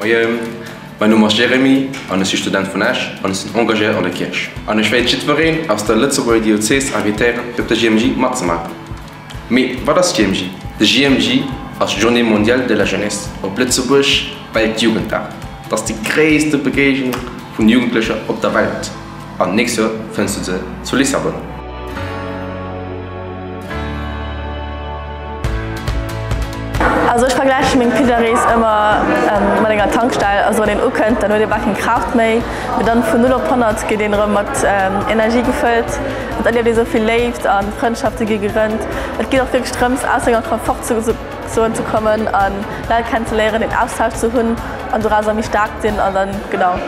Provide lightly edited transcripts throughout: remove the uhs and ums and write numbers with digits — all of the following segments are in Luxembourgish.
Moien, mäin Numm ass Jeremy an ech si Student vun Esch an ech sinn engagéiert an der Kierch. An ech wéilt jiddwereen aus der Lëtzebuerger Diözes invitéieren fir op der JMJ matzemaachen. Mee wat ass JMJ? De JMJ ass Journée Mondiale de la Jeunesse, op Lëtzebuerg Weltjugenddag. Et ass déi gréisste Begéignung vun Jugendlecher op der Welt an d'nächst Joer fënns du se zu Lissabon. Also ech vergläiche meng Pilgerrees ëmmer mat enger Tankstell. Also wann een ukënnt, dann huet ee bal keng Kraaft méi, mee dann vun 0 op 100 geet een erëm mat Energie gefëllt. Et erlieft ee sou vill Léift a Frëndschafte gi gerënnt. Et geet och wierklech drëms aus senger Komfortzone ze kommen a Leit kennenzeléieren, een Austausch ze hunn an dorauser méi staark sinn an dann genau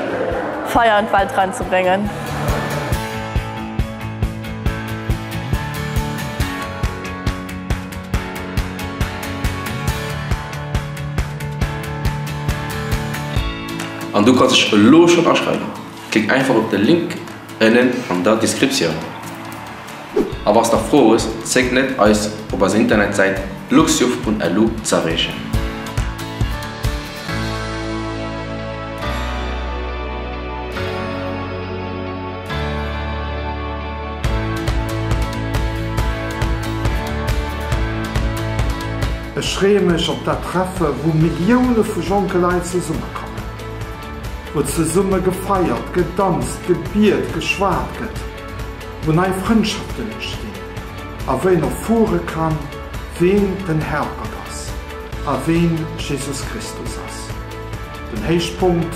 Feier an d'Welt eranzebréngen. An du kanns dech elo schonn aschreiwen. Klick einfach op de Link ënnen an der Descriptioun. A wanns nach Froe hues, zéck net eis op eiser Internetsäit luxjuf.lu z'erreechen. Ech freeë mech op dat Treffe wou Millioune vu jonke Leit zesummekommen, wou zesumme gefeiert, gedanzt, gebiet, geschwat gëtt, wou nei Frëndschaften entstinn a wou een erfuere kann, ween den Herrgott ass a ween Jesus Christus ass. Den Héichpunkt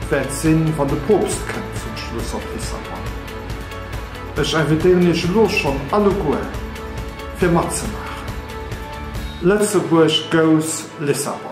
wäert sinn, wann de Poopst kënnt zum Schluss op Lissabon. Ech invitéieren Iech elo schonn alleguer fir matzemaachen. Lëtzebuerg goes Lissabon!